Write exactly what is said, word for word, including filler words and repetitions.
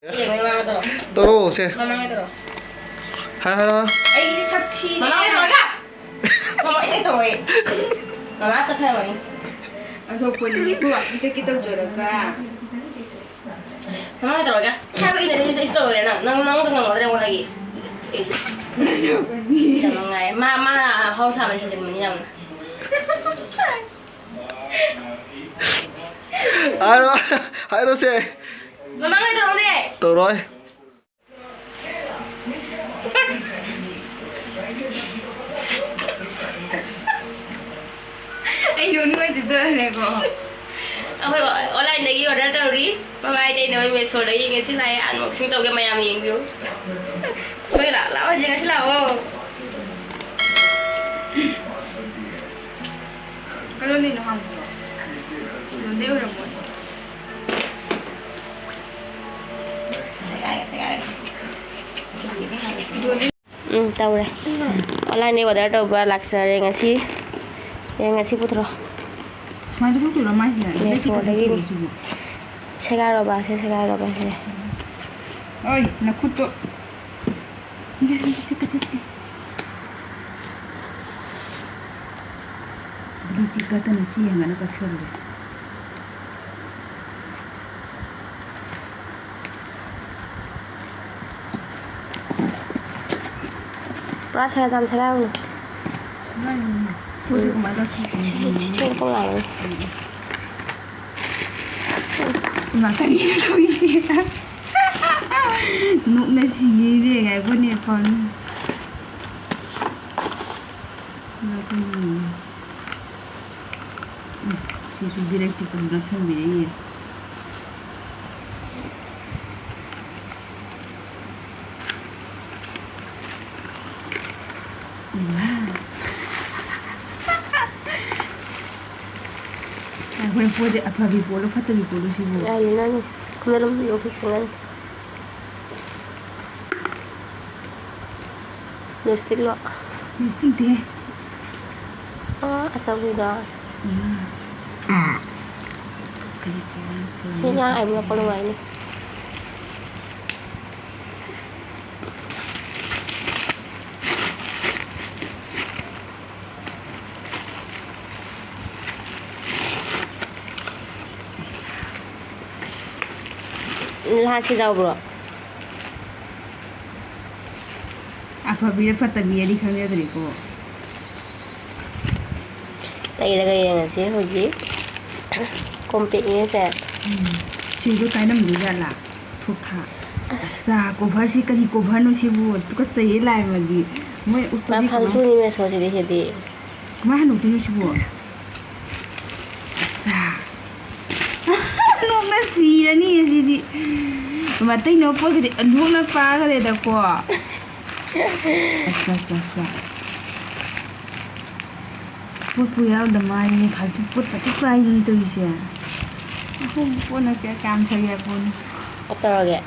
ꯌꯦꯡꯉꯣ, ꯃꯃꯥꯡꯗ ꯇꯧꯔꯣ꯫ ꯇꯧꯔꯣ, ꯁꯦ꯫ ꯃꯃꯥꯡꯗ ꯇꯧꯔꯣ꯫ ꯍꯥꯏꯔꯣ, ꯍꯥꯏꯔꯣ꯫ ꯑꯩꯗꯤ ꯁꯛ ꯊꯤꯅꯦ꯫ ꯃꯃꯥꯡꯗ ꯇꯧꯔꯒ꯫ ꯃꯃꯥꯡꯗ ꯇꯧꯔꯣꯏ꯫ ꯃꯃꯥ ꯆꯠꯈ꯭ꯔꯕꯅꯤ꯫ ꯑꯗꯣ ꯄꯨꯟꯅꯤ ꯈꯨꯕꯥꯛ ꯄꯤꯖꯒꯦ ꯇꯧꯖꯔꯒ꯫ ꯃꯃꯥꯡꯗ ꯇꯧꯔꯒ꯫ ꯍꯥꯏꯕ ꯏꯟꯅꯕ ꯏꯁ ꯇꯧꯔꯦ ꯅꯪ꯫ ꯅꯪ, ꯅꯪꯗꯣ ꯉꯝꯒꯗ꯭ꯔꯥ ꯑꯩꯉꯣꯟꯗꯒꯤ? ꯏꯁ꯫ ꯌꯥꯝ ꯅꯨꯡꯉꯥꯏ꯫ ꯃꯥ, ꯃꯥ ꯍꯧ ꯁꯥꯕ ꯍꯦꯟꯖꯤꯟꯕꯅꯤ ꯌꯥꯝꯅ꯫ ꯍꯥꯏꯔꯣ, ꯍꯥꯏꯔꯣꯁꯦ꯫ ꯃꯃꯥꯡꯗ ꯇꯧꯔꯣꯅꯦ꯫ ꯇꯧꯔꯣꯏ꯫ ꯑꯩ ꯅꯣꯛꯅꯤꯡꯉꯣꯏꯁꯤꯗꯅꯦꯀꯣ꯫ ꯑꯩꯈꯣꯏ online-ꯗꯒꯤ order ꯇꯧꯔꯤ꯫ ꯃꯃꯥꯏ ꯇꯩꯅꯕ Meesho-ꯗꯒꯤ ꯉꯁꯤ ꯂꯥꯛꯑꯦ꯫ Unboxing ꯇꯧꯒꯦ, ꯃꯌꯥꯝ ꯌꯦꯡꯕꯤꯌꯨ꯫ ꯑꯩꯈꯣꯏ ꯂꯥꯛ-, ꯂꯥꯛꯑꯣ ꯍꯧꯖꯤꯛ, ꯉꯁꯤ ꯂꯥꯛꯑꯣ꯫ ꯀꯔꯣꯝꯗꯩꯅꯣ ꯍꯪꯕ꯭ꯔꯣ? ꯂꯣꯟꯗꯩ ꯑꯣꯏꯔꯝꯃꯣꯏ꯫ ꯁꯦꯒꯥꯏꯔꯦ, ꯁꯦꯒꯥꯏꯔꯦ꯫ ꯎꯝ, ꯇꯧꯔꯦ꯫ Online-ꯗꯒꯤ order ꯇꯧꯕ ꯂꯥꯛꯆꯔꯦ ꯉꯁꯤ꯫ ꯑꯦ, ꯉꯁꯤ ꯄꯨꯊꯣꯔꯛꯑꯣ꯫ ꯁꯨꯃꯥꯏꯅ ꯄꯨꯊꯣꯛꯇꯣꯏꯔꯣ ꯃꯥꯏꯁꯦ? Meesho-ꯗꯒꯤꯅꯤ꯫ ꯁꯦꯒꯥꯏꯔꯣꯕ, ꯁꯦ ꯁꯦꯒꯥꯏꯔꯣꯕ, ꯁꯦ꯫ ꯑꯣꯏ, ꯅꯈꯨꯠꯇꯣ꯫ Bluetooth ꯀꯠꯇꯅ ꯆꯦ ꯌꯦꯡꯉꯅ ꯀꯛꯁꯜꯂꯦ꯫ ꯄꯨꯔꯥ ꯁꯦꯒꯥꯏ ꯇꯥꯅ ꯁꯦꯒꯥꯏꯔꯨꯅꯨ꯫ ꯁꯦꯒꯥꯏꯔꯨꯅꯨ꯫ ꯄꯣꯠꯁꯦ ꯀꯃꯥꯏꯅ ꯂꯧꯊꯣꯛꯇꯣꯏꯅꯣ? ꯁꯤ, ꯁꯤ, ꯁꯤ, ꯁꯤ ꯇꯧ ꯌꯥꯔꯣꯏ꯫ ꯏꯃꯥ, ꯀꯔꯤꯅꯣ ꯇꯧꯔꯤꯁꯦ? ꯅꯣꯛꯅ ꯁꯤꯌꯦ ꯏꯕꯦꯝꯃ, ꯉꯥꯏꯈꯣꯅꯦ, ꯐꯝ꯫ ꯉꯥꯏꯈꯣꯅꯦ꯫ ꯎꯝ, ꯁꯤꯁꯨ ꯕꯤꯔꯛꯇꯤ ꯀꯨꯝ ꯅꯛꯁꯟꯕꯤꯔꯛꯏꯌꯦ꯫ ꯏꯃꯥ꯫ ꯍꯣꯔꯦꯟ ꯄꯣꯠꯁꯦ ꯑꯐꯕꯤ ꯄꯣꯠꯂꯣ ꯐꯠꯇꯕꯤ ꯄꯣꯠꯂꯣ ꯁꯤꯕꯨ? ꯌꯥꯏꯌꯦ, ꯅꯪ ꯈꯨꯝꯅ ꯑꯗꯨꯝ ꯂꯧꯊꯣꯛꯆꯒꯅꯤ꯫ Lipstick-ꯂꯣ? Lipstick ꯅꯠꯇꯦ꯫ ꯑꯣ, ꯑꯆꯧꯕꯤꯗꯣ꯫ ꯎꯝ꯫ ꯀꯔꯤ ꯀꯔꯤ ꯁꯤ ꯑꯉꯥꯡ ꯑꯩꯕꯨ ꯅꯞꯄ ꯅꯨꯡꯉꯥꯏꯅꯤ꯫ ꯁꯤ ꯌꯥꯎꯕ꯭ꯔꯣ? ꯑꯐꯕꯤꯔ ꯐꯠꯇꯕꯤꯔꯗꯤ ꯈꯪꯖꯗ꯭ꯔꯦꯀꯣ꯫ ꯇꯩꯔꯒ ꯌꯦꯡꯉꯁꯤ ꯍꯧꯖꯤꯛ꯫ ꯀꯣꯝꯄꯦꯛꯅꯦꯁꯦ꯫ ꯎꯝ꯫ ꯁꯤꯗꯣ ꯀꯥꯏꯅꯝꯗꯣꯏ ꯖꯥꯠꯂꯥ? ꯊꯣꯛ ꯊꯥ꯫ ꯑꯁ꯫ ꯑꯁ, ꯀꯣꯚꯔꯁꯤ ꯀꯔꯤ ꯀꯣꯚꯔꯅꯣ ꯁꯤꯕꯨ? ꯇꯨꯀꯠꯆꯩꯌꯦ ꯂꯥꯏꯃꯗꯤ꯫ ꯃꯣꯏ ꯎꯠꯄꯗꯤ ꯃꯥ ꯀꯃꯥꯏ-, ꯐꯥꯜꯇꯨꯅꯤ ꯃꯦꯁꯣꯁꯤꯗꯤ ꯁꯤꯗꯤ꯫ ꯀꯃꯥꯏ ꯍꯟꯗꯣꯛꯇꯣꯏꯅꯣ ꯁꯤꯕꯨ? ꯑꯁ꯫ ꯅꯣꯛꯅ ꯁꯤꯔꯅꯤ ꯑꯁꯤꯗꯤ꯫ ꯃꯇꯩꯅ ꯄꯣꯠꯀꯗꯤ ꯑꯣꯟꯊꯣꯛꯅ ꯄꯥꯈ꯭ꯔꯦꯗꯀꯣ꯫ ꯑꯁ, ꯑꯁ, ꯑꯁ꯫ ꯄꯣꯠꯄꯨ ꯌꯥꯎꯗ ꯃꯥꯜꯂꯦ, ꯐꯥꯜꯇꯨ ꯄꯣꯠ ꯐꯖ ꯄꯥꯏꯅꯤ ꯇꯧꯔꯤꯁꯦ꯫ ꯑꯍꯣꯡꯕ ꯄꯣꯠ ꯅꯠꯇꯦ, ꯀꯌꯥꯝ ꯐꯩ ꯍꯥꯏ ꯄꯣꯠꯅꯤ꯫ ꯑꯣꯞ ꯇꯧꯔꯒꯦ꯫